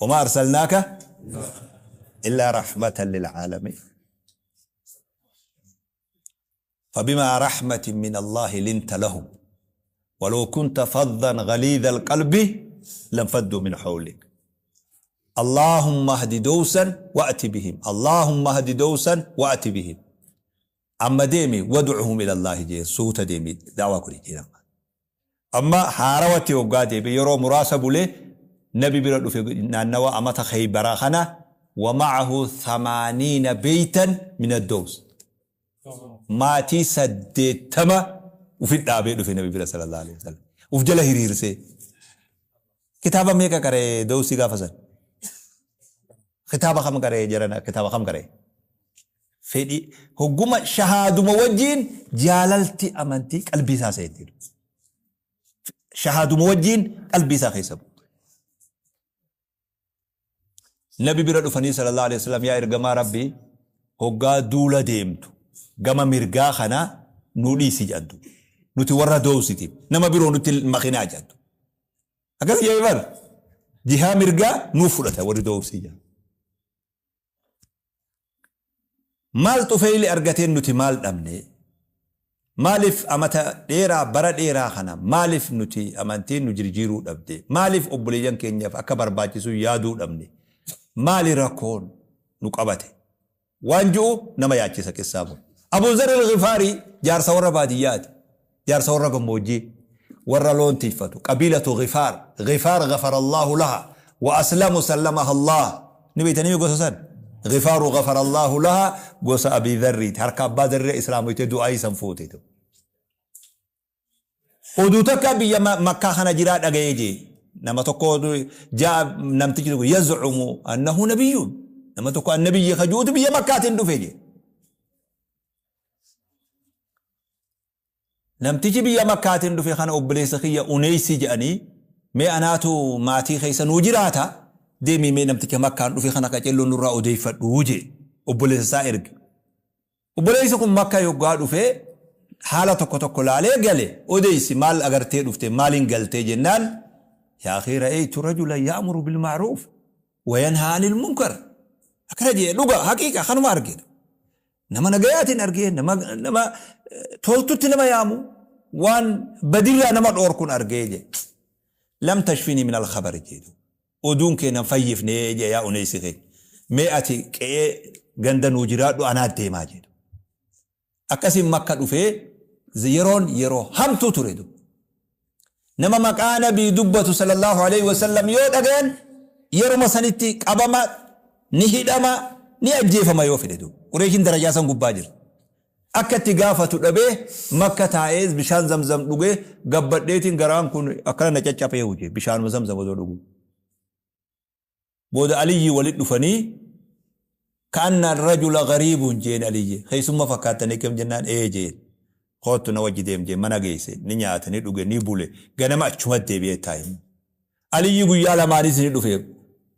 Wamaa arsalnaaka illaa rahmatan lil'aalamiin. فبما رحمة من الله لنت لهم ولو كنت فظا غليظ القلب لانفضوا من حولك. اللهم اهد دوسا وأت بهم، اللهم اهد دوسا وأت بهم. Amma deemi wad'uhum ila Allaahi jee suuta deemi da'waa godhi jeen amma. Amma haarawatti hoggaa deebi'e yeroo muraasa bulee nabi bira dhufe naannawa amata Khaybaraa kana wa ma'ahu thamaaniina beeytan min ad-dows. Maatii 80 ufit dhaabee dhufe nabi bira sallallahu alaihi wasallam. Uf jala hiriirsee. Kitaaba meeqa qara'e Dawsii gaafa san? Kitaaba kam qara'e jarana kitaaba kam qara'e? Fedhii hogguma shahaaduma wajjiin jaalalti amantii qalbii isaa seente. Shahaaduma wajjiin qalbii isaa keessa buute. Nabi bira dhufanii sallallahu alaihi wasallam yaa ergamaa Rabbii hoggaa duula deemtu gama mirgaa kana nuu dhiisi jedhantu. Nuti warra doowsiti nama biroo nutti hin makinaa jedhantu. Akkas jedhe bar jihaa mirgaa nuuf fudhata warri doowsii jedhan. Maal Xufeyli argateen nuti maal dhabne? Maaliif amata dheeraa bara dheeraa kana maaliif nuti amantiin nu jirjiiruu dhabde? Maaliif obboleeyyan keenyaaf akka barbaachisu yaaduu dhabne? Maali rakkoon nu qabate? Waan ju'u nama yaachisa qissaan kun. Abuu Zarr Al-Ghifaarii jaarsa warra baadiyyaati. Jaarsa warra gammoojjii. Warra loon tiiffatu. Qabiilatu Ghifaar. Ghifaar ghafarallaahu laha. Wa aslamu sallamaha Allaah. Ni beeytanii gosa san? Ghifaaru ghafarallaahu laha gosa Abii Dharriiti. Harka Abbaa Dharrii islaamoytee du'aa'ii san fuute. Oduu takka biyya Makkaa kana jiraa dhaga'ee jee. Nama tokko jaa namtichi tokko yaz'umu annahu nabiyyuun. Nama tokko annabiyyi ka ju'utu biyya Makkaatiin dhufe jee. Namtichi biyya Makkaatiin dhufe kana obboleessa kiyya Uneeysi jedhanii mee anaatu maatii keessa nuu jiraata deemii mee namticha Makkaan dhufe kana qaceelloo nurraa odeeffadhu jee obboleessa isaa erge. Obboleessi kun Makka yoggaa dhufe haala tokko tokko laalee gale odeessi maal agartee dhufte maaliin galtee jennaan yaa akhii ra'aytu rajulan ya'muru bil ma'ruuf wa yanhaa anil munkar akkana jee dhuga haqiiqa kanuma arge. Nama nagayaatiin argee nama nama toltutti nama yaamu waan badirraa nama dhoorkun argee jee. Lam tashfinii min alkhabari jeedu. Oduun kee nan fayyifne jee yaa uneysi kee. Mee ati qe'ee ganda nuu jiraadhu anaa deemaa jedhu. Akkasiin Makka dhufee yeroon yeroo hamtuu ture du. Nama maqaa nabii dubbatu sallallahu alaihi wasallam yoo dhagayan yeruma sanitti qabama, ni hidhama, ni ajjeefama yoo fedhe du. Qureeshiin darajaa san gubbaa jira. Akka itti gaafatu dhabee Makka taa'ee bishaan zamzam dhugee gabbadheetiin garaan kun akkana na caccabee hojii bishaanuma zamzam osoo dhuguu. Booda Aliyyi walitti dhufanii ka'anna rajula gariibun jeen Aliyyi keessumma fakkaattanii kam jennaan ee jeen koottu na wajji deem jeen mana geesse ni nyaate ni dhuge ni bule ganama achumatti deebi'ee taa'e. Aliyyi guyyaa lamaanis ni dhufe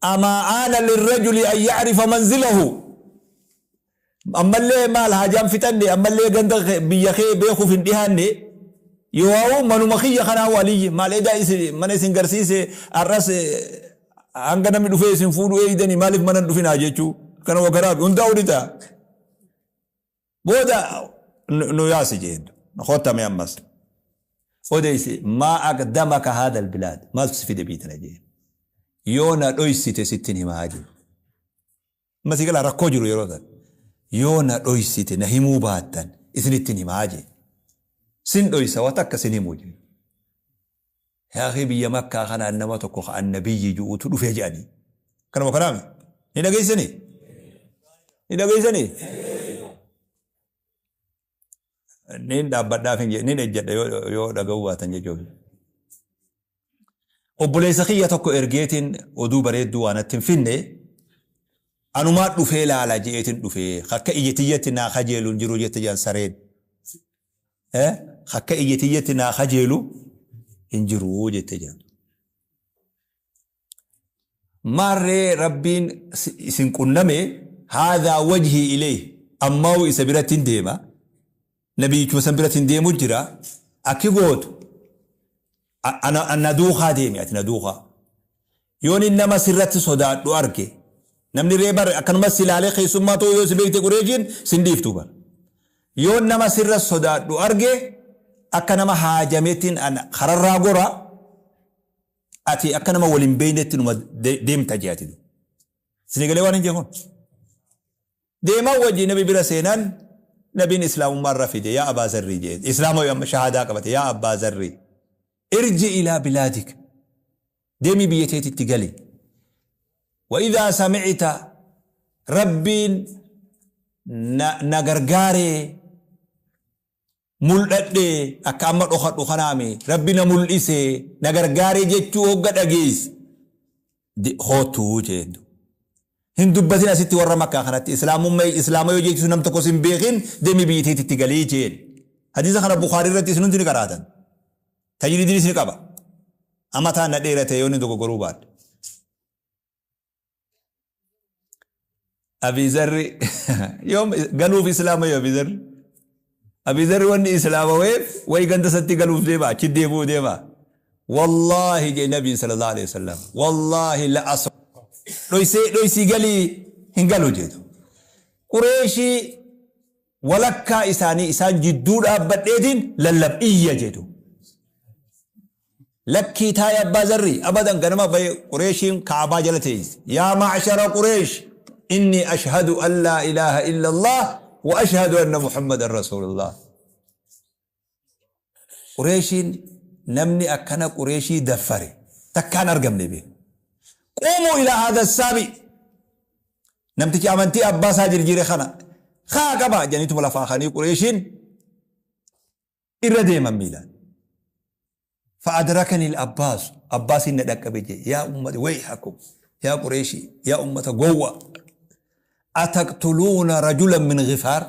amaa aana lirrajuli an ya'rifa manzilahu Ammallee maal haajaan fixanne ammallee ganda biyya kee beekuuf hin dhihaanne yoo'uu manuma kiyya kanaa waliyyi maal edaa isin mana isin garsiise har'as hanga namni dhufee isin fuudhu eeydanii maaliif mana hin dhufinaa jechuu kana wagaraa hundaa'u ni ta'a. Booda nu yaasi jeen kottame ammas odeysi maa aqdamaka haadha albilaad maaltu si fide biyya tana jeen yoo na dhoysite sittin himaa jeen. Amma sii galaa rakkoo jiru yeroo san. Yoo na dhoysite na himuu baattan isinittin himaa jee. Sin dhoysa wa takka sin himu jee. Yaa akii biyya makkaa kanaan nama tokko ka annabiyyi ju'utu dhufe je'anii. Kanuma kanaami? Ni dhageessanii? Ni dhageessanii? Niin dhaabbadhaaf hin jedhe, niin ejjadha yoo dhaga'uu baatan jechuuf. Obboleessa kiyya tokko ergeetiin oduu bareedduu waa natti hin finne, anumaa dhufee laala je'eetiin dhufee, akka ija tiyyatti naa kajeelu hin jiru jette jedhan sareen. Akka ija tiyyatti naa kajeelu hin jiru jette jedhan. Maarree Rabbiin isin qunname haadhaa wajhii ilayhi ammaa'u isa biratti hin deema nabiyyichuma san biratti hin deemu jira akki gootu ana na duukaa deemi ati na duukaa. Yoon nama sirratti sodaadhu arge, namni ree bar akkanumas si ilaalee keessummaa ta'uu yoo si beekte Qureeshiin sin dhiiftu bar. Yoon nama sirra sodaadhu arge, akka nama haajameettiin an kararraa gora, ati akka nama wal hin beeknetti numa deemta jee ati. Isinii galee waan hin jee kun? Deeman wajji nabi bira seenan, nabiin islaamummaa irra fide, yaa Abaa Zarrii jee. Islaama amma shahaadaa qabate, yaa Abbaa Zarrii. Irji ilaa bilaadik. Deemii biyya teetitti gali. Wa idhaa sami'ita Rabbiin na, na gargaaree muldhadhe akka amma dhokadhu kanaami Rabbi na mul'ise na gargaaree jechuu hogga dhageesse koottu jeen. Hin dubbatin asitti warra Makkaa kanatti islaamummaa islaama yoo jechisu nam tokko sin beekin, deemii biyya teetitti galii jeen. Hadiisa kana Bukhaarii irratti isin hundi ni qaraatan. Tajriidiinis ni qaba. Amataan na dheerate yoo inni dogoggoruu baadhe. Abii Zarri yoom galuuf islaama yoo Abii Zarri? Abii Zarri wanni islaamaweef wayi ganda isatti galuuf deema, achi deebi'uu deema. Wallaahi jee Nabiin sallallahu alaihi wasallam, wallaahi la as dhoysee dhoysii galii hin galu jeetu. Qureeshii walakkaa isaanii isaan jidduu dhaabbadheetiin lallab iyya jedhu. Lakkii taa'i Abbaa Zarrii abadan ganama bahe Qureeshiin Ka'abaa jala teessi. Yaa ma'shara Qureesh, inni ashhadu an laa ilaaha illa Allah wa ashhadu anna Muhammadan Rasuulullah. Qureeshiin namni akkana Qureeshii daffare takkaan argamne beeku. Quumuu ilaa haadha saabi, namtichi amantii abbaa isaa jirjiire kana kaa qaba jedhaniituma lafaa kanii Qureeshiin irra deeman miilaan. Fa'adrakani al-Abbaas, Abbaasiin na dhaqqabe jee, yaa ummata, wayhakum, yaa Qureeshii, yaa ummata gowwa, ataqtuluuna rajulan min Ghifaar?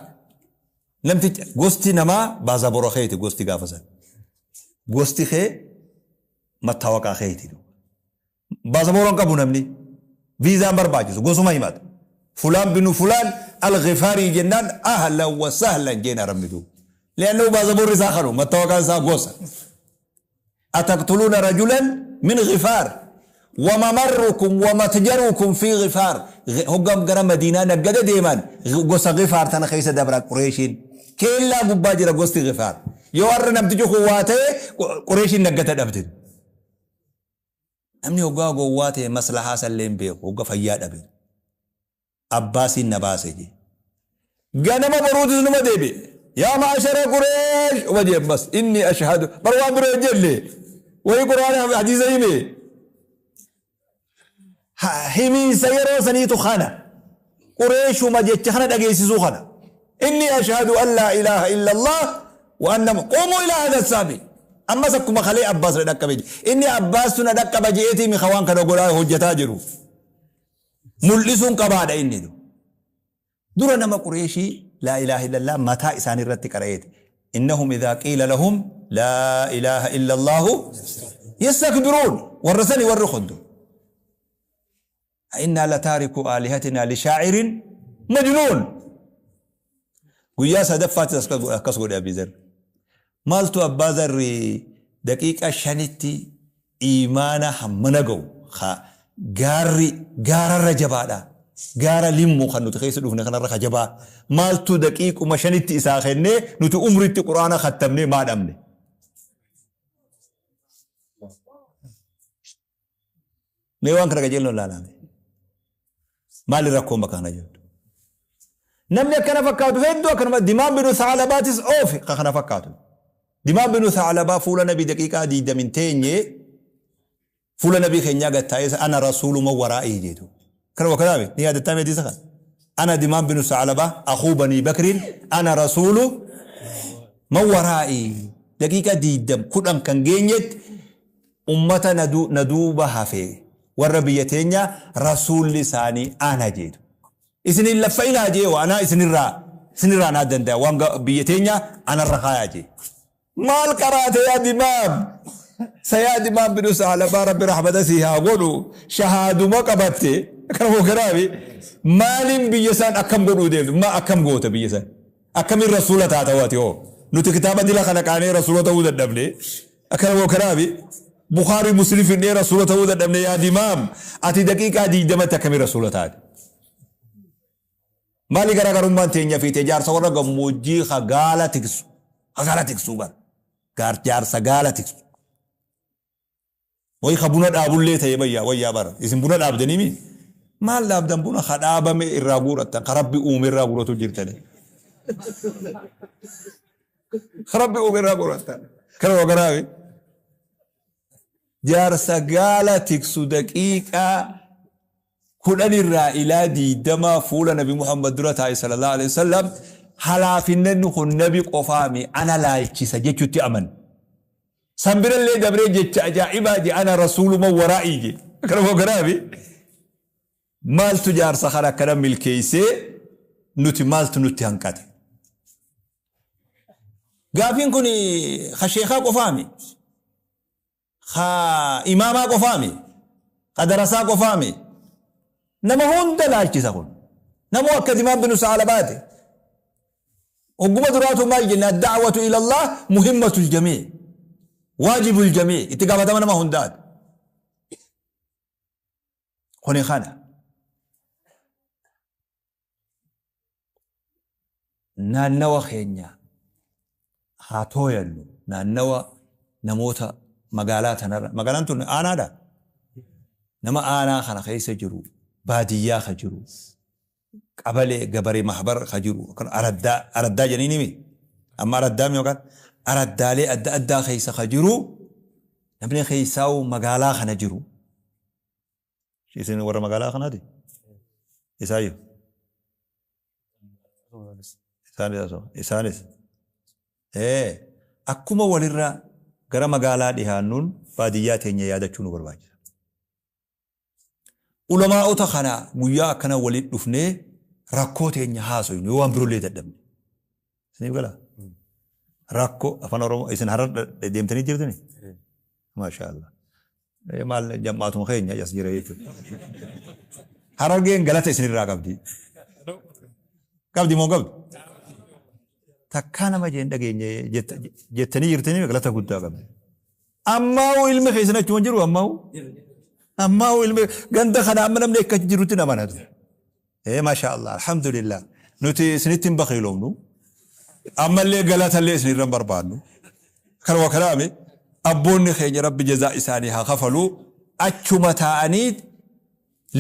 Namticha gosti namaa baazabora keeti, gosti gaafa san gosti kee mattaawaqaa keeti. Baasaboora hin qabu namni. Viizaan barbaachisu gosuma himata. Fulaan binu fulaan al-Ghifaarii jennaan ahlan wa sahlan jeen arabni duuba. Li'annahu baasaboorri isaa kanu mattawaqaan isaa gosa. Ataqtuluuna rajulan min Ghifaar wa mamarrukum wa matjarukum fi Ghifaar. Hoggam gara Madiinaa naggada deeman gosa Ghifaar tana keessa dabra Qureeshiin. Keellaa gubbaa jira gosti Ghifaar. Yoo har'a namtichi kun waa ta'e, Qureeshiin naggata dhabde. Namni hoggaa gowwaa ta'e maslahaa sallee hin beeku, hogga fayyaa dhabe. Abbaasiin na baase jee. Ganama boruutis numa deebi'e. Yaa ma'ashara Qureesh uma jee ammas, inni ashhadu bar waan biroo hin jenne. Wayii Qur'aana hadiisa hime. Himiinsa yeroo saniitu kana. Qureeshuma jecha kana dhageessisuu kana. Inni ashhadu an laa ilaaha illa Allah wa anna quumuu ilaa hadha saabi. Ammas akkuma kalee Abbaas na dhaqqabe jedhe. Inni Abbaastu na dhaqqaba je'eetii mi waan kana godhaa hojjetaa jiru. Mul'isuun qabaadha inni. Dura nama Qureeshii laa ilaaha illallah mataa isaanii irratti qara'eeti. Innahum idhaa qiila lahum laa ilaaha illallahu yastakbiruun. Warra sani warri kundu. A'innaa lataariku aalihatinaa lishaa'irin majnuun. Guyyaa sadaffaattis akkas godhe Abii Zarri. Maaltu Abbaa Zarri daqiiqaa 5tti iimaana hammana ga'u ka gaarri gaararra jabaadha. Gaara Limmu kan nuti keessa dhufne kanarra ka jabaa. Maaltu daqiiquma 5tti isaa kennee, nuti umritti Qur'aana kattamnee maa dhabne? Mee waan kana qajeelloon ilaalame. Maali rakkoon bakka kana jirtu? Namni akkana fakkaatu hedduu akkanuma Dimaan binu Saalabaatis oofe ka kana fakkaatu. Dimaan binu Saalabaa fuula nabii daqiiqaa 20 teenye, fuula nabii keenyaa gad taa'ee ana rasuuluma waraa'ii jeetu. Kana wakanaame ni yaadataa meetii isa kana. Ana Dimaan binu Saalabaa akuu banii Bakriin ana rasuulu man waraa'ii, daqiiqaa 20 10 kan geenyetti ummata na duuba hafe, warra biyya teenya, rasuulli isaanii ana jeetu. Isin hin laffa'inaa jee, anaa isinirraa naa danda'a, waan biyya teenya anarra kaayaa jee. Maal qaraate yaa Dimaam? Sayaa Dimaam binu Saalabaa, Rabbi rahmata sii haa godhu, shahaaduma qabatte kana hoogganaafi maaliin biyya isaan akkam godhuu deemtu, maa akkam goota, biyya isaan akkamiin rasuula taata? Waati hoo nuti kitaaba dila kana qaanee rasuula ta'uu dadhabne akkana hoogganaafi. Bukhaarii Muslim finnee rasuula ta'uu dadhabne yaa dimaam ati daqiiqaa 20tti akkamii rasuula taate? Maali garaagarummaan teenya fi tee jaarsa warra gammoojjii ka gaala tiksu ka gaala tiksuu bara gaar jaarsa gaala tiksu wayi ka buna dhaabullee ta'e bayyaa wayyaa bara isin buna dhaabdanii mi maal dhaabdan buna ka dhaabame irraa guurattan ka rabbi uume irraa guuratu jirtani ka rabbi uume irraa guurattan kana wagaraawi Jaarsa gaala tiksu daqiiqaa 10 irraa ilaa 20 fuula nabi Muhammad dura taa'e sallallahu alaihi wasallam halaafinnanni kun nabi qofaami ana laalchisa jechutti aman. San birallee dabree jecha ajaa'ibaa je ana rasuuluma waraa'ii je. Kana moo kanaafi maaltu jaarsa kana akkana milkeessee nuti maaltu nutti hanqate? Gaafiin kun ka sheekaa qofaami? Ka imaamaa qofaami? Ka darasaa qofaami? Nama hunda laalchisa kun. Namuu akka Dimaam binu Saalabaati. Hogguma duraatu maal jenna? Ad-da'watu ila Allah muhimmatul jamii. Waajibul jamii. Itti gaafatama nama hundaati. Kuni kana. Naannawa keenya haa tooyannu. Naannawa namoota magaalaa tanarra. Magaalaan tun aanaadha? Nama aanaa kana keessa jiru, baadiyyaa ka jiru, qabalee gabaree mahbar ka jiru, araddaa, araddaa jedhanii nimi? Amma araddaa yookaan araddaalee adda addaa keessa ka jiru, namni keessaa'u magaalaa kana jiru. Isin warra magaalaa kanaati? Isaayyuu? Isaanis asuma. Isaanis. Ee, akkuma walirra gara magaalaa dhihaannuun baadiyyaa teenya yaadachuu nu barbaachisa. Ulamaa'ota kana guyyaa akkana walitti dhufnee rakkoo teenya haasoynu yoo waan biroollee dadhabne. Isiniif galaa? Rakkoo afaan Oromoo isin harar deemtanii jirtanii? Maashaa Allah. Maal jam'aatuma keenya as jira jechuudha. Harargeen galata isinirraa qabdi. Qabdi moo qabdi? Takkaa nama jeen dhageenye jettanii jirtanii galata guddaa qabdi. Ammaa'uu ilmi keessan achuma jiru ammaa'uu. Ammaa'uu ilmi ganda kana amma namni akka jirutti nama natu. Ee maashaa Allah alhamdulillah nuti isinitti hin bakiiloomnu ammallee galatallee isinirra hin barbaannu kanuma kanaami abboonni keenya rabbi jazaa isaanii haa kafalu achuma taa'anii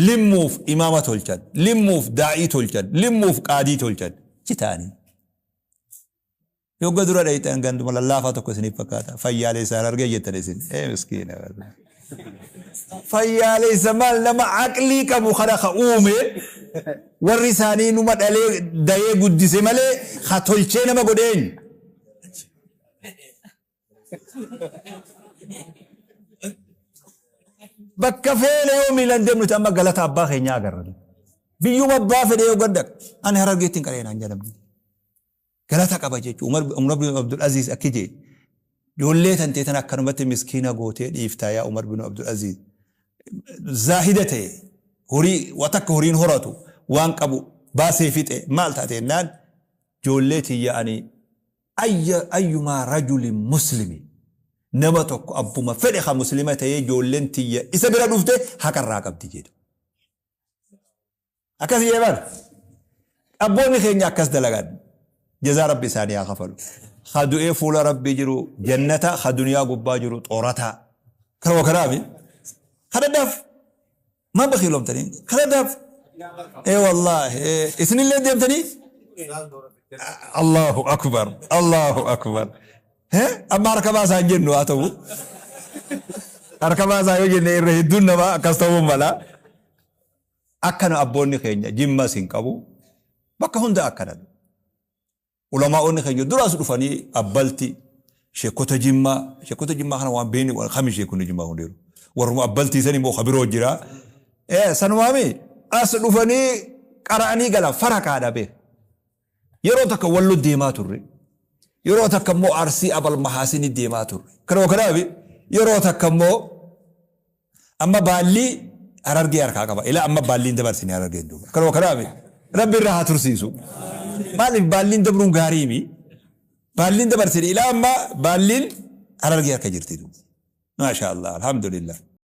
limmuuf imaama tolchan limmuuf daa'ii tolchan limmuuf qaadii tolchan achi taa'anii Yogga dura dhayxan ganduma lallaafaa tokko isiniif fakkaata. Fayyaaleessa Harargee jettan isin. Ee miskiina. Fayyaaleessa maal nama aqlii qabu kana ka uume warri isaanii numa dhalee dayee guddise malee ka tolchee nama godhe eenyu? Bakka feene yoo miilan deemnuti amma galata abbaa keenyaa agarra. Biyyuma abbaa fedhe yoo gad dhaqa. Ani Harargeetti hin qaree naan jedhamni. Galata qaba jechuun Umar Umar bin Abdul Aziz akki jee ijoollee tantee tana akkanumatti miskiina gootee dhiiftaa yaa Umar bin Abdul Aziz zaahida ta'e horii waa takka horiin horatu waan qabu baasee fixe maal taate jennaan ijoollee tiyya ani ayya ayyumaa rajulin muslimi nama tokko abbuma fedhe ka muslima ta'ee ijoolleen tiyya isa bira dhufte haqa irraa qabdi jedhu. Akkas jee bar. Abboonni keenya akkas dalagan. Jazaa Rabbi isaanii haa kafalu. Ka du'ee fuula Rabbii jiru jannata, ka duniyaa gubbaa jiru xoorataa. Kanuma kanaafi. Kadhadhaaf. Maa bakiilomtanii? Kadhadhaaf. Ee wallaahi. Isinillee deemtanii? Allahu akbar. Allahu akbar. Amma harka baasaa hin jennu haa ta'u. Harka baasaa yoo jenne irra hedduun namaa akkas ta'uu mala. Akkana abboonni keenya Jimmas hin qabu bakka hunda akkana. Ulamaa'onni keenya duraas dhufanii abbalti sheekota Jimmaa sheekota Jimmaa kana waan beekni kami sheekonni Jimmaa hundeeru warruma abbaltii san immoo kabiroo jira. Sanumaami as dhufanii qara'anii galan faraqaadha beek. Yeroo takka Wallo deemaa turre. Yeroo takka immoo Arsii Abal Mahaasini deemaa turre. Kanuma kanaafi yeroo takka immoo amma baallii Harargee harkaa qaba. Ilaa amma baalliin dabarsine Harargeen duuba. Kanuma kanaafi Rabbi irraa haa tursiisu. Maaliif baalliin dabruun gaariimi? Baalliin dabarsine ilaa amma baalliin Harargee harka jirti duuba. Maasha Allah, alhamdulillah.